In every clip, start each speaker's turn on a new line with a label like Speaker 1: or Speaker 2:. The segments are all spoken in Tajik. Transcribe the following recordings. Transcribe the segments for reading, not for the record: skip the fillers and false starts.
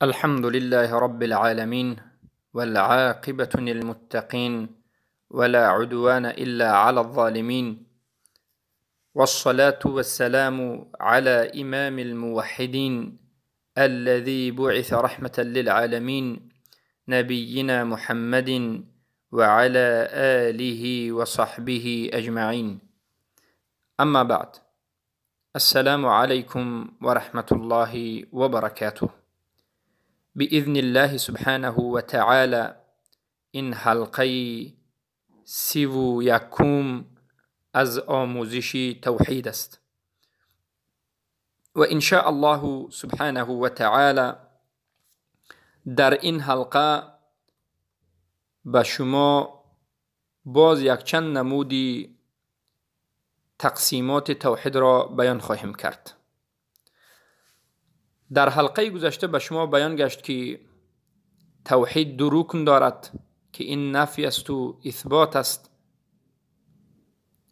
Speaker 1: الحمد لله رب العالمين، والعاقبة للمتقين، ولا عدوان إلا على الظالمين، والصلاة والسلام على إمام الموحدين الذي بعث رحمة للعالمين، نبينا محمد وعلى آله وصحبه أجمعين. أما بعد، السلام عليكم ورحمة الله وبركاته. بإذن الله سبحانه وتعالى این حلقه 31 از آموزش توحید است و إن شاء الله سبحانه وتعالى در این حلقه به شما باز یکچند نمودی تقسیمات توحید را بیان خواهیم کرد. در حلقه گذشته به شما بیان گشت که توحید دو رکن دارد که این نفی است و اثبات است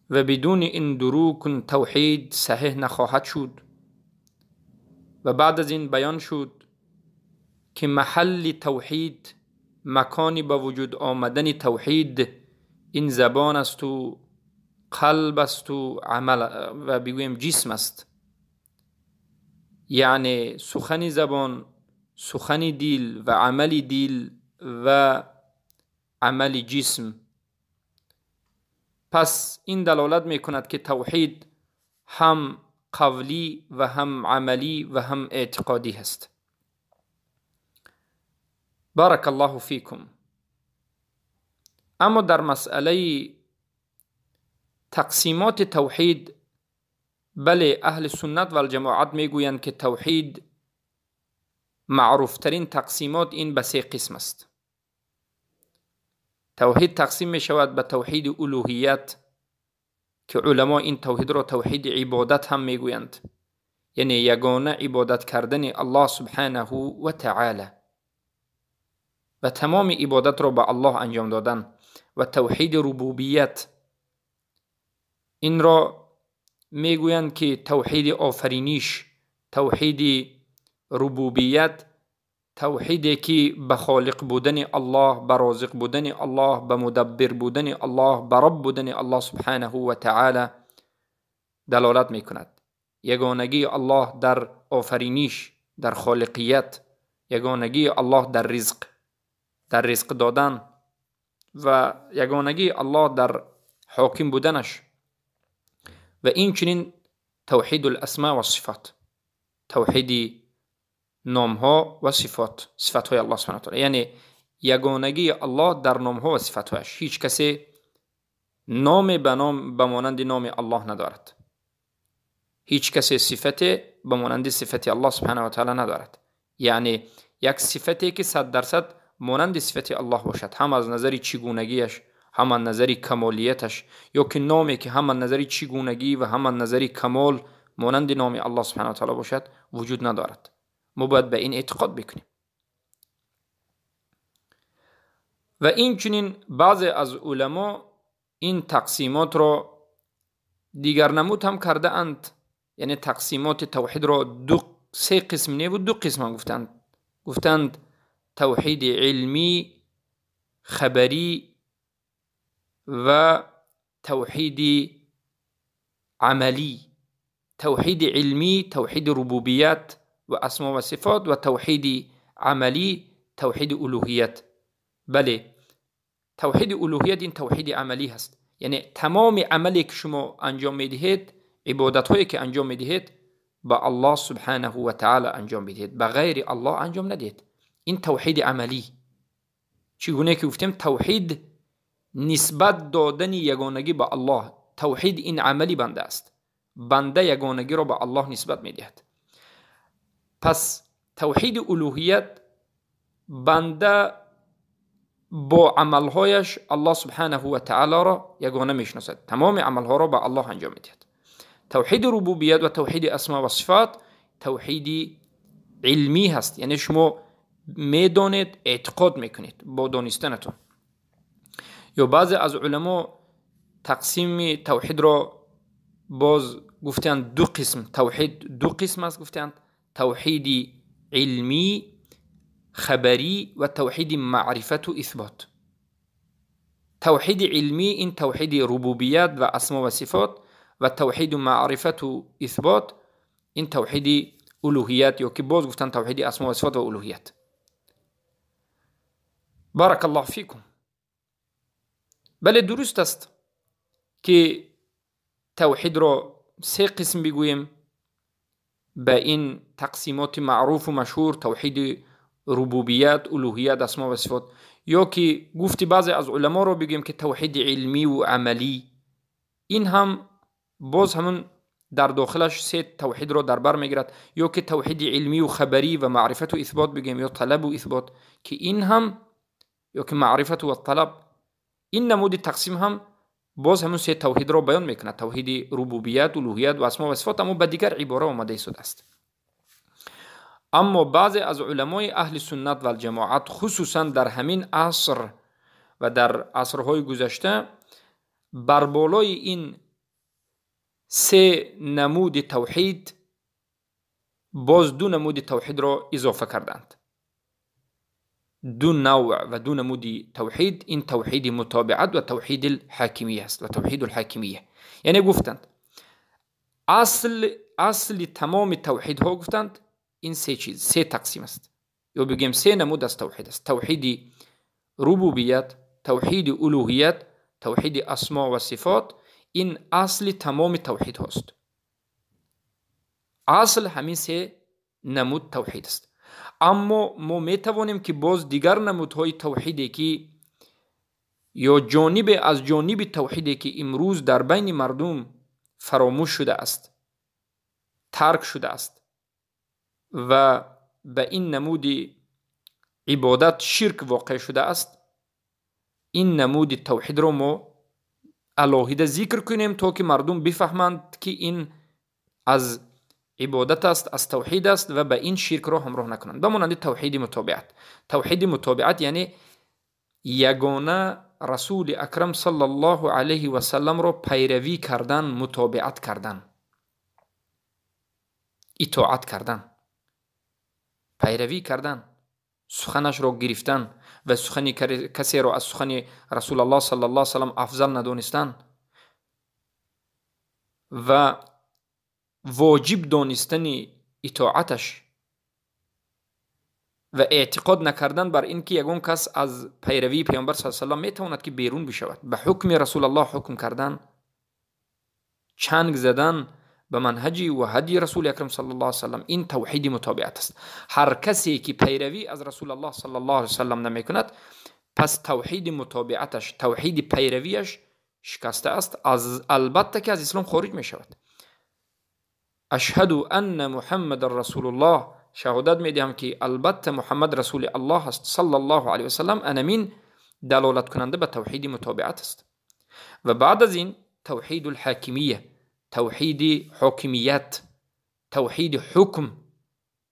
Speaker 1: و بدون این دو رکن توحید صحیح نخواهد شد. و بعد از این بیان شد که محل توحید، مکانی به وجود آمدن توحید، این زبان است و قلب است و عمل و بگوییم جسم است، یعنی سخن زبان، سخن دل و عمل دل و عمل جسم. پس این دلالت میکند که توحید هم قولی و هم عملی و هم اعتقادی هست. بارک الله فیکم. اما در مسئله تقسیمات توحید، بله، اهل سنت و الجماعت میگویند که توحید معروفترین تقسیمات این به سه قسم است. توحید تقسیم می شود به توحید الوهیت که علما این توحید را توحید عبادت هم میگویند، یعنی یگانه عبادت کردن الله سبحانه و تعالی و تمام عبادت را به الله انجام دادن، و توحید ربوبیت، این را میگویند که توحید آفرینش، توحید ربوبیت، توحیدی که به خالق بودن الله، به رازق بودن الله، به مدبر بودن الله، به رب بودن الله سبحانه و تعالی دلالت میکند. یگانگی الله در آفرینش، در خالقیت، یگانگی الله در رزق، در رزق دادن، و یگانگی الله در حاکم بودنش. و این چنین توحید الاسماء و صفات، توحید نامها و صفات، صفتهای الله سبحانه و تعالی، یعنی یگانگی الله در نامها و صفتهایش. هیچ کسی نام به نام به مانند نام الله ندارد، هیچ کسی صفت به مانند صفت الله سبحانه و تعالی ندارد. یعنی یک صفتی که 100% مانند صفت الله باشد، هم از نظر چگونگیش، هم از نظر کمالیتش، یا که نامی که هم از نظر چگونگی و هم از نظر کمال مانند نام الله سبحانه و تعالی باشد، وجود ندارد. ما باید به این اعتقاد بکنیم. و این چنین بعضی از علما این تقسیمات را دیگر نمود هم کرده اند، یعنی تقسیمات توحید را سه قسم نه بود، دو قسم هم گفتند. گفتند توحید علمی، خبری و توحید عملی. توحید علمی توحید ربوبیت و اسما و صفات، و توحید عملی توحید الوهیت. بله، توحید الوهیت این توحید عملی هست، یعنی تمام عملی که شما انجام میدهید، عبادت هایی که انجام میدهید، با الله سبحانه و تعالی انجام میدهید، به غیر الله انجام ندهید. این توحید عملی. چگونه که گفتیم توحید نسبت دادن یگانگی به الله، توحید این عملی بنده است، بنده یگانگی را به الله نسبت میدهد. پس توحید الوهیت بنده با عملهایش الله سبحانه و تعالی را یگانه میشناسد، تمام عملها را به الله انجام میدهد. توحید ربوبیت و توحید اسما و صفات توحید علمی هست، یعنی شما میدانید، اعتقاد میکنید با دانستنتون. یا بعضی از علما تقسیم توحید را باز گفتند دو قسم، توحید دو قسم است گفتند، توحید علمی خبری و توحید معرفت و اثبات. توحید علمی این توحید ربوبیت و اسما و صفات و توحید معرفت و اثبات این توحید الوهیت یا که باز گفتن توحید اسما و صفات و الوهیت. بارک الله فیکم. بله، درست است که توحید را سه قسم بگوییم به این تقسیمات معروف و مشهور، توحید ربوبیت، الوهیت، اسما و صفات، یا که گفتی بعضی از علما را بگوییم که توحید علمی و عملی، این هم باز همون در داخلش سه توحید را در بر میگیرد، یا که توحید علمی و خبری و معرفت و اثبات بگیم، یا طلب و اثبات که این هم، یا که معرفت و طلب، این نمود تقسیم هم باز همون سه توحید را بیان میکند، توحید ربوبیت، الوهیت و اسما و صفات، اما به دیگر عباره آمده ایستاده است. اما بعضی از علمای اهل سنت و الجماعت خصوصا در همین عصر و در عصرهای گذشته بر بالای این سه نمود توحید باز دو نمود توحید را اضافه کردند. دو نوع و دو نمود توحید، این توحید متابعت و توحید الحاکمیه است و توحید الحاکمیه. یعنی گفتند اصل تمام توحیدها گفتند این سه چیز، سه تقسیم است، یا بگیم سه نمود از توحید است: توحید ربوبیت، توحید الوهیت، توحید اسما و صفات. این اصل تمام توحید هاست. اصل همین سه نمود توحید است. اما ما می توانیم که باز دیگر نمودهای توحیدی که یا جانب از جانب توحیدی که امروز در بین مردم فراموش شده است، ترک شده است و به این نمود عبادت شرک واقع شده است، این نمود توحید را ما علاهیده ذکر کنیم تا که مردم بفهمند که این از عبادت است، از توحید است و به این شرک را همراه نکنند. به مانند توحید متابعت. توحید متابعت یعنی یگانه رسول اکرم صلی الله علیه و سلم را پیروی کردن، متابعت کردن، اطاعت کردن، پیروی کردن، سخنش را گرفتن و سخن کسی را از سخن رسول الله صلی الله علیه و سلم افضل ندانستن و واجب دانستن اطاعتش و اعتقاد نکردن بر اینکه یگان کس از پیروی پیامبر صلی الله علیه و سلم میتواند که بیرون بشود. به حکم رسول الله حکم کردن، چنگ زدن به منهج و هدی رسول اکرم صلی الله علیه و سلم، این توحید متابعت است. هر کسی که پیروی از رسول الله صلی الله علیه و سلم نمیکند، پس توحید متابعتش، توحید پیرویش شکسته است، از البته که از اسلام خارج می شود. اشهد ان محمد رسول الله، شهادت می دهم که البته محمد رسول الله است صلی الله علیه و سلم، انمین دلالت کننده به توحید متابعت است. و بعد از این توحید الحاکمیه، توحید حاکمیت، توحید حکم،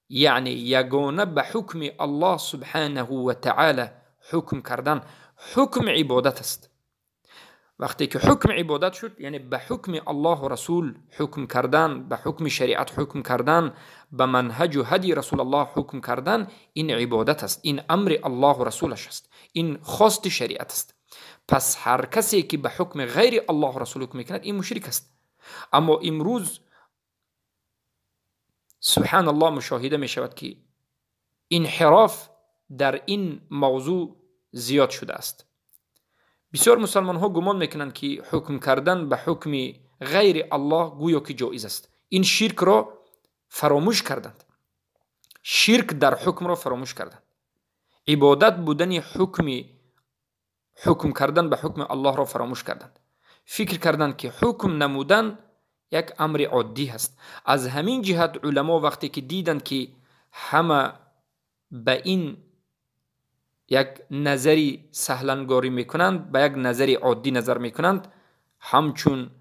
Speaker 1: یعنی یگانه به حکم الله سبحانه و تعالی حکم کردن. حکم عبادت است. وقتی که حکم عبادت شد، یعنی به حکم الله و رسول حکم کردن، به حکم شریعت حکم کردن، به منهج و هدی رسول الله حکم کردن، این عبادت است، این امر الله و رسولش است، این خواست شریعت است. پس هر کسی که به حکم غیر الله و رسول حکم میکند، این مشرک است. اما امروز سبحان الله مشاهده می شود که انحراف در این موضوع زیاد شده است. بسیار مسلمان ها گمان میکنند که حکم کردن به حکم غیر الله گویا که جایز است. این شرک را فراموش کردند، شرک در حکم را فراموش کردند، عبادت بودن حکم کردن به حکم الله را فراموش کردند. فکر کردند که حکم نمودن یک امر عادی هست. از همین جهت علما وقتی که دیدند که همه به این یک نظری سهلنگاری میکنند، به یک نظری عادی نظر میکنند، همچون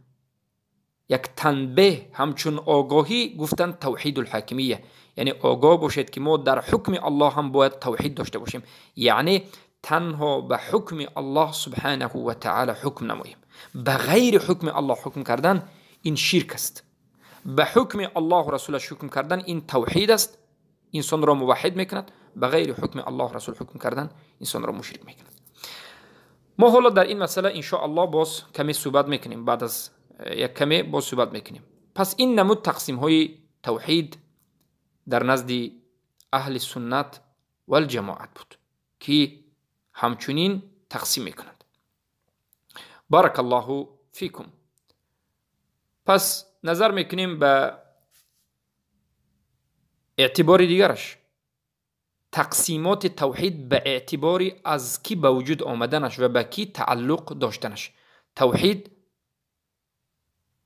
Speaker 1: یک تنبیه، همچون آگاهی گفتند توحید الحاکمیه، یعنی آگاه باشید که ما در حکم الله هم باید توحید داشته باشیم، یعنی تنها به حکم الله سبحانه و تعالی حکم نماییم. به غیر حکم الله حکم کردن این شرک است. به حکم الله و رسولش حکم کردن این توحید است، انسان را موحد میکند. به غیر حکم الله رسول حکم کردن انسان را مشرک میکند. ما حالا در این مسئله ان شاء الله باز کمی صحبت میکنیم، بعد از یک کمی باز صحبت میکنیم. پس این نمود تقسیم های توحید در نزد اهل سنت و الجماعت بود که همچنین تقسیم میکنند. بارک الله فیکم. پس نظر میکنیم به اعتبار دیگرش، تقسیمات توحید به اعتبار از کی به وجود آمدنش و به کی تعلق داشتنش. توحید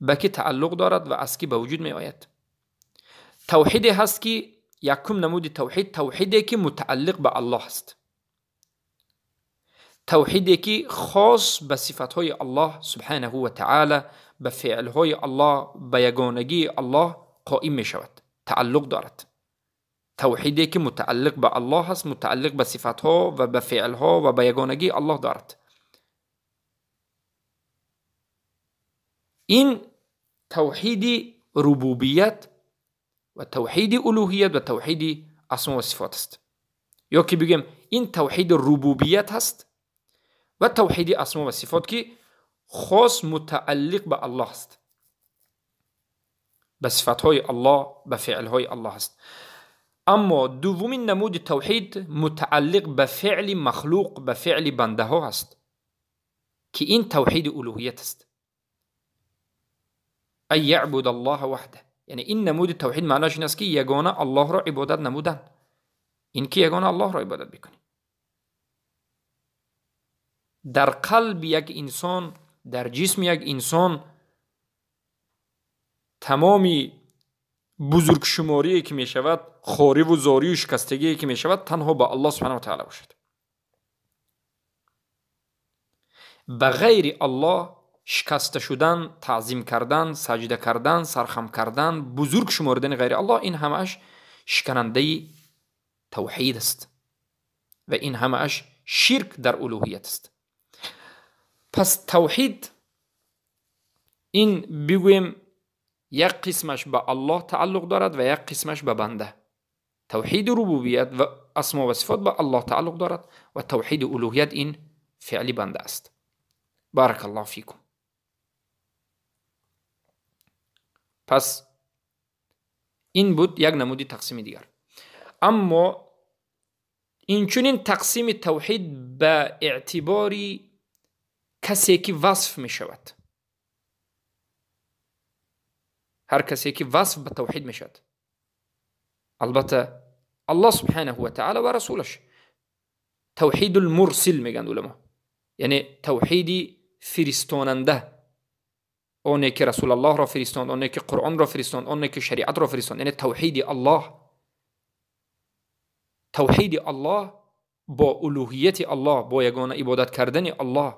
Speaker 1: به کی تعلق دارد و از کی به وجود می آید. توحید هست که یکم نمود توحید، توحیدی که متعلق به الله است، توحیدی که خاص به صفتهای الله سبحانه و تعالی، به فعلهای الله، به یگانگی الله قائم می شود، تعلق دارد. توحیدی که متعلق به الله است، متعلق به صفتها و به فعلها و به یگانگی الله دارد. این توحید ربوبیت و توحید الوهیت و توحید اسما و صفات است، یا که بگیم این توحید ربوبیت هست و توحید اسما و صفات که خاص متعلق به الله است، به صفتهای الله، به فعلهای الله است. اما دومین نمود توحید متعلق به فعل مخلوق، به فعل بنده ها است که این توحید الوهیت است. ای یعبد الله وحده، یعنی این نمود توحید معناش این است که یگانه الله را عبادت نمودن، این که یگانه الله را عبادت بکنی. در قلب یک انسان، در جسم یک انسان تمامی بزرگ شماری که می شود، خواری و زاری و شکستگی که می شود، تنها با الله سبحانه و تعالی باشد. به غیر الله شکسته شدن، تعظیم کردن، سجده کردن، سرخم کردن، بزرگ شمردن غیر الله، این همش شکننده توحید است و این همش شرک در الوهیت است. پس توحید این بگوییم یک قسمش به الله تعلق دارد و یک قسمش به بنده. توحید ربوبیت و اسما و صفات به الله تعلق دارد و توحید الوهیت این فعل بنده است. بارک الله فیکم. پس این بود یک نمودی تقسیم دیگر. اما اینچنین تقسیم توحید به اعتبار کسی که وصف می شود، هر کسی که وصف به توحید می شود، البته الله سبحانه و تعالی و رسولش، توحید المرسل میگن علما، یعنی توحید فرستاننده، اونه که رسول الله را فرستاند، اونه که قرآن را فرستاند، اونه که شریعت را فرستاند، یعنی توحید الله. توحید الله با الوهیت الله، با یگانه عبادت کردن الله.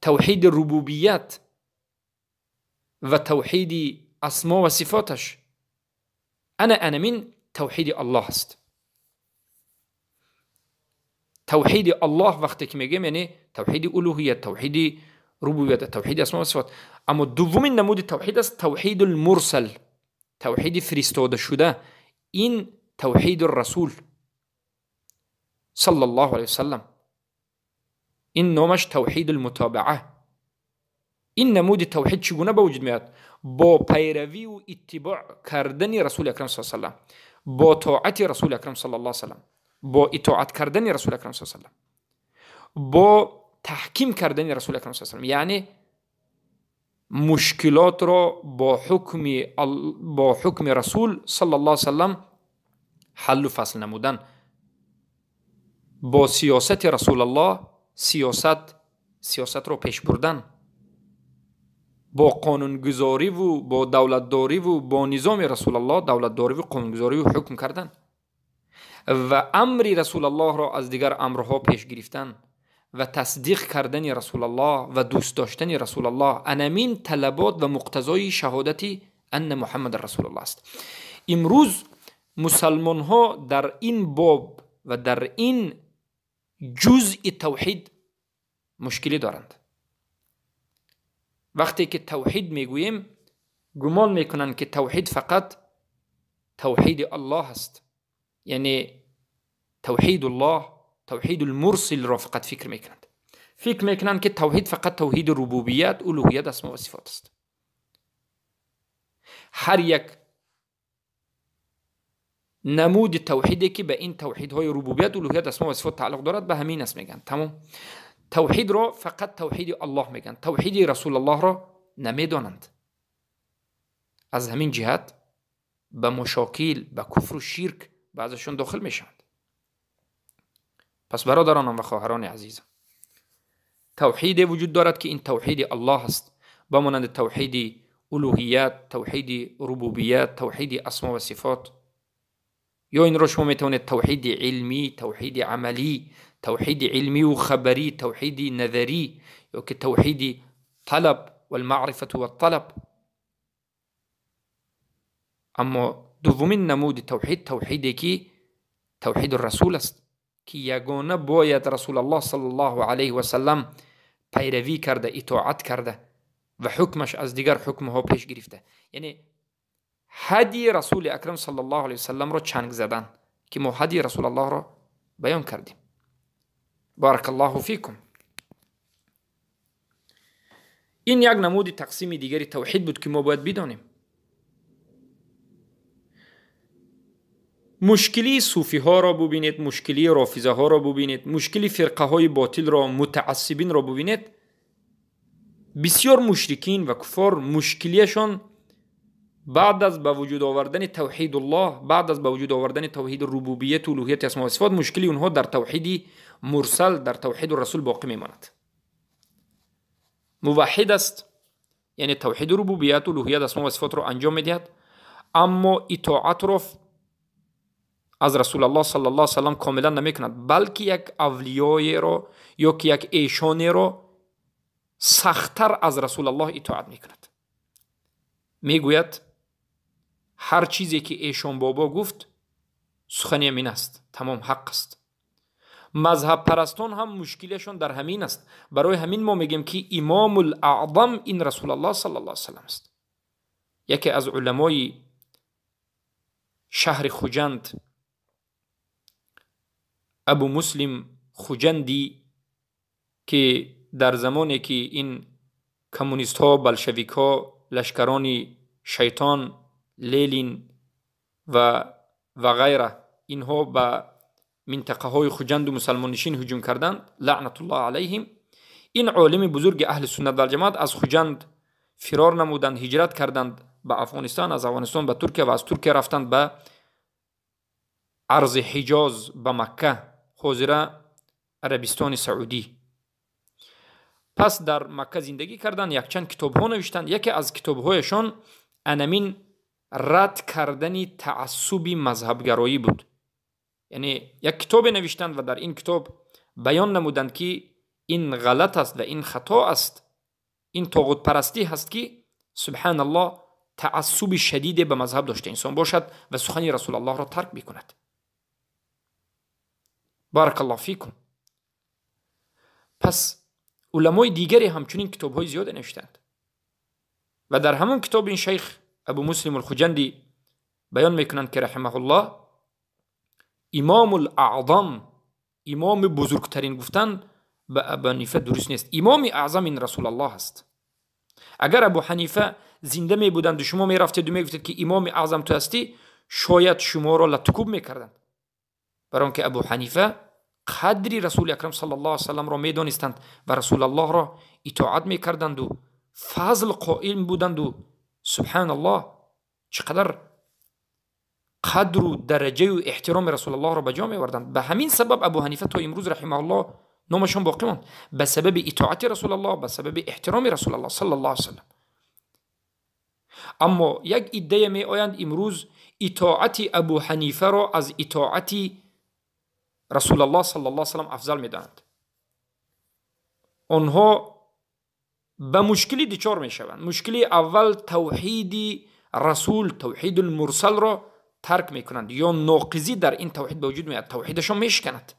Speaker 1: توحید ربوبیت و توحید اسما و صفاتش، انا من توحید الله است. توحید الله وقتی که میگیم یعنی توحید الوهیت، توحید ربوبیت، توحید اسما و صفات. اما دومین نمود توحید است توحید المرسل، توحید فرستاده شده، این توحید الرسول صلی الله علیه وسلم، این نامش توحید المتابعه. این نمود توحید چگونه به وجود میاد؟ با پیروی و اتباع کردن رسول اکرم صلی الله علیه وسلم، با طاعت رسول اکرم صلی الله علیه وسلم، با اطاعت کردن رسول اکرم صلی الله علیه وسلم، با تحکیم کردن رسول اکرم صلی الله علیه وسلم، یعنی مشکلات را با حکم رسول صلی الله علیه وسلم حل و فصل نمودن، با سیاست رسول الله سیاست را پیش بردن، با قانونگذاری و با دولتداری و با نظام رسول الله دولتداری و قانونگذاری و حکم کردن و امر رسول الله را از دیگر امرها پیش گرفتن و تصدیق کردن رسول الله و دوست داشتن رسول الله. انمین طلبات و مقتضای شهادت ان محمد رسول الله است. امروز مسلمان ها در این باب و در این جزء توحید مشکلی دارند. وقتی که توحید میگوییم گمان میکنند که توحید فقط توحید الله است. یعنی توحید الله، توحید المرسل را فقط فکر میکنند. فکر میکنند که توحید فقط توحید ربوبیت، الوهیت، اسما و صفات است. هر یک نمود توحیدی که به این توحیدهای ربوبیت، الوهیت، اسما و صفات تعلق دارد به همین اسم میگن. تمام. توحید را فقط توحید الله میگن، توحید رسول الله را نمیدانند. از همین جهت به مشاکل، به کفر و شرک بعضشون داخل میشوند. پس برادرانم و خواهران عزیزم، توحید وجود دارد که این توحید الله است، با مانند توحید الوهیت، توحید ربوبیت، توحید اسما و صفات، یا این را شما میتوانید توحید علمی، توحید عملی، توحید علمی و خبری، توحید نظری، یا که توحید طلب و المعرفة و الطلب. اما دومین نمود توحید، توحیدی که توحید الرسول است که یگانه باید رسول الله صلی الله علیه و سلم پیروی کرده، اطاعت کرده و حکمش از دیگر حکمها پیش گرفته. یعنی هدی رسول اکرم صلی الله علیه و سلم را چنگ زدن که ما هدی رسول الله را بیان کردیم. بارک الله فیکم. این یک نمود تقسیم دیگری توحید بود که ما باید بدانیم. مشکلی صوفی ها را ببینید، مشکلی رافضه ها را ببینید، مشکلی فرقه های باطل را، متعصبین را ببینید. بسیار مشرکین و کفار مشکلیشان بعد از به وجود آوردن توحید الله، بعد از به وجود آوردن توحید ربوبیت و الوهیت اسماء و صفات، مشکلی اونها در توحید مرسل، در توحید الرسول باقی میماند. موحد است، یعنی توحید ربوبیت و الوهیت اسماء و صفات را انجام میدهد، اما اطاعت را از رسول الله صلی الله علیه و سلم کاملا نمیکند، بلکه یک اولیای را یا که یک ایشانی را سختتر از رسول الله اطاعت میکند. میگوید هر چیزی که ایشان بابا گفت سخن امین است، تمام حق است. مذهب پرستان هم مشکلشان در همین است. برای همین ما میگیم که امام الاعظم این رسول الله صلی الله علیه و سلم است. یکی از علمای شهر خجند، ابو مسلم خجندی، که در زمانی که این کمونیست ها، بلشویک ها، لشکران شیطان، لینین و غیره، اینها به منطقه های خجند و مسلمان نشین هجوم کردند، لعنت الله علیهم، این عالم بزرگ اهل سنت و جماعت از خجند فرار نمودند، هجرت کردند به افغانستان، از افغانستان به ترکیه و از ترکیه رفتند به عرض حجاز، به مکه، حاضره عربستان سعودی. پس در مکه زندگی کردند، یکچند کتاب ها نوشتند. یکی از کتاب هایشان انمین رد کردن تعصب مذهبگرایی بود. یعنی یک کتاب نوشتند و در این کتاب بیان نمودند که این غلط است و این خطا است، این طاغوت پرستی هست که سبحان الله تعصب شدید به مذهب داشته انسان باشد و سخن رسول الله را ترک بکند. بارک الله فیکم. پس علمای دیگری همچنین کتاب های زیاد نوشتند و در همون کتاب این شیخ ابو مسلم الخجندی بیان میکنند که رحمه الله امام الاعظم، امام بزرگترین گفتن به ابو حنیفه درست نیست. امام اعظم این رسول الله است. اگر ابو حنیفه زنده می بودند و شما می رفتید و می گفتید که امام اعظم تو هستی، شاید شما را لتکوب می کردند. برای آنکه ابو حنیفه قدری رسول اکرم صلی الله علیه و سلم را می دانستند و رسول الله را اطاعت می کردند و فضل قائل بودند و سبحان الله چقدر قدر و درجه و احترام رسول الله را به جا می آوردند. به همین سبب ابو حنیفه تا امروز رحمه الله نامشان باقی ماند، به سبب اطاعت رسول الله، به سبب احترام رسول الله صلی الله علیه و سلم. اما یک عده می آیند امروز اطاعت ابو حنیفه را از اطاعت رسول الله صلی الله علیه و سلم افضل می دانند. آنها به مشکلی دچار می شوند. مشکلی اول توحید رسول، توحید المرسل را ترک می کنند یا ناقضی در این توحید به وجود می آید، توحیدشان می شکند.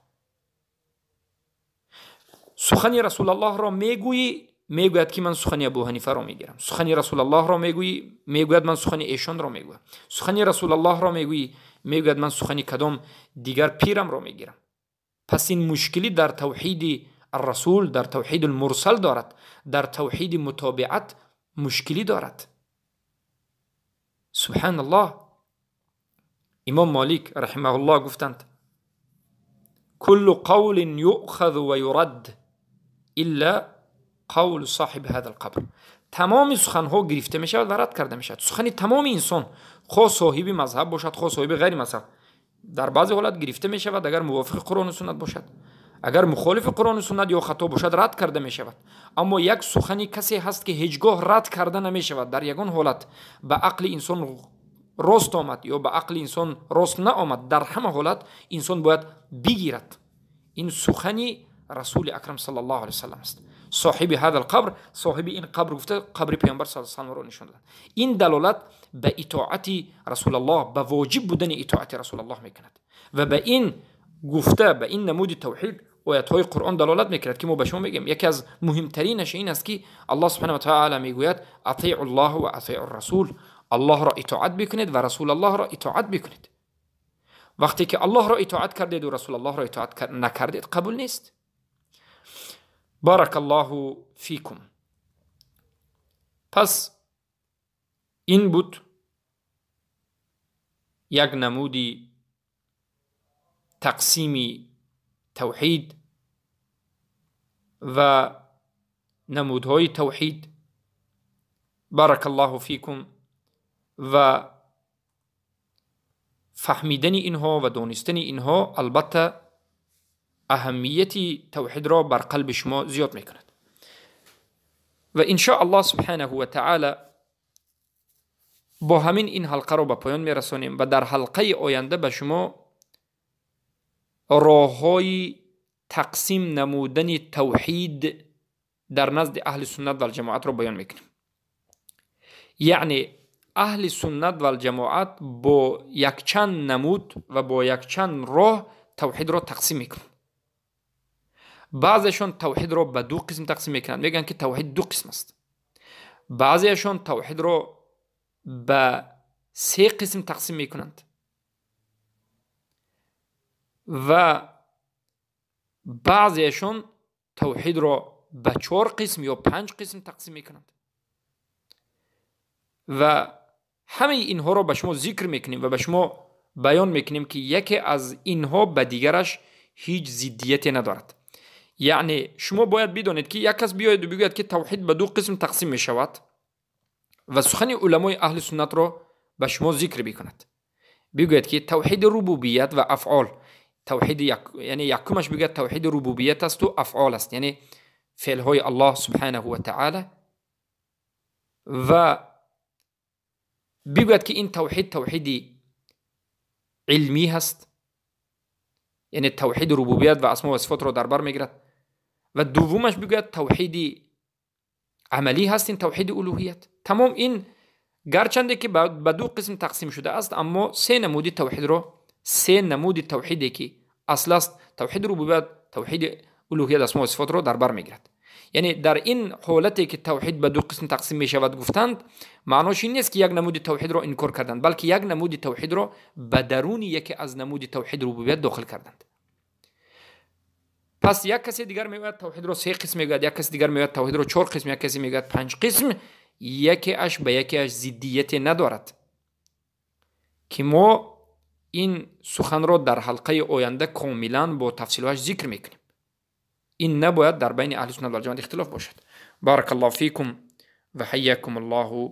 Speaker 1: سخن رسول الله را می گویی мегӯяд ки ман сухани Абу Ҳанифаро мегирам, сухани Расулаллоҳро мегӯӣ, мегӯяд ман сухани эшонро мегӯям, сухани Расулаллоҳро мегӯӣ, мегӯяд ман сухани кадом дигар пирамро мегирам. Пас ин мушкилӣ дар тавҳиди расул, дар тавҳиди мурсал дорад, дар тавҳиди мутобиат мушкилӣ дорад. Субҳаналлоҳ. Имом Молик раҳимаҳуллоҳ гуфтанд: куллу қавлин юъхазу ва юрадд илла қавлу соҳиби ҳазал қабр. Тамоми суханҳо гирифта мешавад ва рад карда мешавад. Сухани тамоми инсон, хоҳ соҳиби мазҳаб бошад, хоҳ соҳиби ғайри мазҳаб, дар баъзе ҳолат гирифта мешавад агар мувофиқи Қуръону суннат бошад, агар мухолифи Қуръону суннат ё хато бошад рад карда мешавад. Аммо як сухани касе ҳаст ки ҳеҷ гоҳ рад карда намешавад, дар ягон ҳолат ба ақли инсон рост омад ё ба ақли инсон рост наомад, дар ҳама ҳолат инсон бояд бигирад. Ин сухани Расули Акрам саллаллоҳу алайҳи васаллам аст. Соҳиби ҳазал қабр, соҳиби ин қабр гуфта қабри Паёмбар саллаллоҳу алайҳи васалламро нишон дод. Ин далолат ба итоати Расулаллоҳ, ба воҷиб будани итоати Расулаллоҳ мекунад ва ба ин гуфта, ба ин намуди тавҳид оятҳои Қуръон далолат мекунад ки мо ба шумо мегӯем. Яке аз муҳимтаринаш ин аст ки Аллоҳ субҳанаҳу ва таъала мегӯяд: атиъу ллоҳ ва атиъу расул. Аллоҳро итоат бикунед ва Расулаллоҳро итоат бикунед. Вақте ки Аллоҳро итоат кардед ва Расулаллоҳро итоат накардед, қабул нест. Баракаллоҳу фикум. Пас ин буд як намуди тақсими тавҳид ва намудҳои тавҳид. Баракаллоҳу фикум. Ва фаҳмидани инҳо ва донистани инҳо албатта аҳамияти тавҳидро бар қалби шумо зиёд мекунад. Ва иншоаллоҳ субҳанаҳу ва таъала бо ҳамин ин ҳалқаро ба поён мерасонем ва дар ҳалқаи оянда ба шумо роҳҳои тақсим намудани тавҳид дар назди аҳли суннат валҷамоатро баён мекунем. Яъне аҳли суннат валҷамоат бо якчанд намуд ва бо якчанд роҳ тавҳидро тақсим мекунанд. Баъзешон тавҳидро ба ду қисм тақсим мекунанд, мегӯянд ки тавҳид ду қисм аст. Баъзеашон тавҳидро ба се қисм тақсим мекунанд ва баъзеашон тавҳидро ба чор қисм ё панҷ қисм тақсим мекунанд. Ва ҳамаи инҳоро ба шумо зикр мекунем ва ба шумо баён мекунем ки яке аз инҳо ба дигараш ҳеҷ зиддияте надорад. Яъне шумо бояд бидонед ки як кас биёяду бигӯяд ки тавҳид ба ду қисм тақсим мешавад ва сухани уламои аҳли суннатро ба шумо зикр бикунад. Бигӯяд ки тавҳиди рубубият ва афъол, тавҳиди яъне якумаш бигӯяд тавҳиди рубубият асту афъол аст, яъне феълҳои Аллоҳ субҳанаҳу ва таъала, ва бигӯяд ки ин тавҳид тавҳиди илмӣ ҳаст, яъне тавҳиди рубубият ва асмо ва сифотро дар бар мегирад, ва дуввумаш бигӯяд тавҳиди амалӣ ҳаст, ин тавҳиди улуҳият. Тамом ин гарчанде ки ба ду қисм тақсим шудааст, аммо се намуди тавҳидро, се намуди тавҳиде ки асл аст, тавҳиди рубубият, тавҳиди улуҳият, асмо ва сифотро дар бар мегирад. Яъне дар ин ҳолате ки тавҳид ба ду қисм тақсим мешавад гуфтанд, маънош ин нест ки як намуди тавҳидро инкор карданд, балки як намуди тавҳидро ба даруни яке аз намуди тавҳиди рубубият дохил карданд. Пас як касе дигар мегӯяд тавҳидро се қисм мегӯяд, як касе дигар мегӯяд тавҳидро чор қисм, як касе мегӯяд панҷ қисм. Якеаш ба якеаш зиддияте надорад ки мо ин суханро дар ҳалқаи оянда комилан бо тафсилҳояш зикр мекунем. Ин набояд дар байни аҳли суннат валҷамоат ихтилоф бошад. Баракаллоҳу фикум ва ҳайякум Аллоҳу.